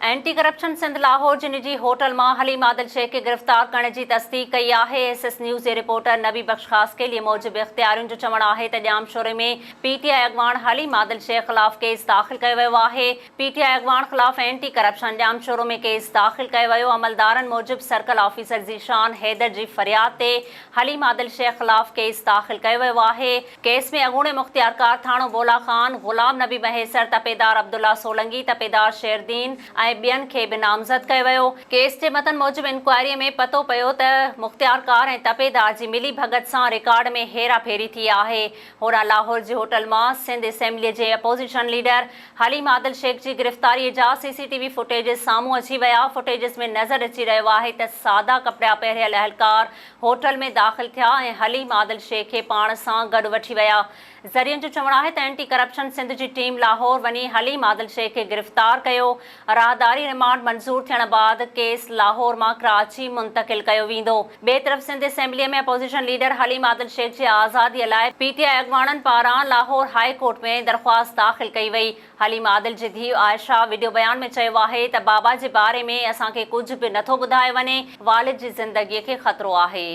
Anti corruption Sindh Lahore جي نجي hotel مان حليم عادل شيخ کي گرفتار ڪرڻ جي تصديق ڪئي آهي. ايس ايس نيوز جي رپورٽر نبي بخش خاصخيلي موجب اختيارين جو چوڻ آهي ته ڄامشوري ۾ پي ٽي آء اڳواڻ حليم عادل شيخ خلاف ڪيس داخل ڪيو ويو آهي. پي ٽي آء اڳواڻ خلاف اينٽي ڪرپشن ڄامشورو ۾ ڪيس داخل ڪيو ويو. عملدارن موجب سرڪل آفيسر ذيشان حيدر جي فرياد تي حليم عادل شيخ خلاف ڪيس داخل ڪيو ويو آهي. ڪيس ۾ اڳوڻي مختيارڪار ٿاڻو بولا خان، غلام نبي مهيسر، تپيدار عبدالله سولنگي، تپيدار شيردين ۽ ٻين کي به نامزد ڪيو ويو. ڪيس جي متن موجب انڪوائري ۾ پتو پيو ته مختيارڪار ۽ تپيدار جي ملي ڀڳت سان رڪارڊ ۾ هيرا ڦيري ٿي آهي. هوڏانهن لاهور جي هوٽل مان سنڌ اسيمبلي جي اپوزيشن ليڊر حليم عادل شيخ جي گرفتاري جا سي سي ٽي وي فوٽيجز سامهون اچي ويا. فوٽيجز ۾ نظر اچي رهيو آهي ته سادا ڪپڙا پهريل اهلڪار هوٽل ۾ داخل ٿيا ۽ حليم عادل شيخ کي پاڻ سان گڏ وٺي ويا. ذريعن جو چوڻ آهي ته اينٽي ڪرپشن سنڌ جي ٽيم لاهور وڃي حليم عادل شيخ کي گرفتار ڪيو. راهداري رمانڊ منظور ٿيڻ بعد ڪيس لاهور مان ڪراچي منتقل ڪيو ويندو. ٻئي طرف Sindh assembly ۾ opposition leader Haleem Adil Sheikh جي آزادي لاء پي ٽي آء اڳواڻن پاران لاهور هاء ڪورٽ ۾ درخواست داخل ڪئي وئي. حليم عادل جي ڌيء عائشه وڊيو بيان ۾ چيو آهي ته بابا جي باري ۾ اسان کي ڪجهه به نٿو ٻڌايو وڃي، والد جي زندگي کي خطرو آهي.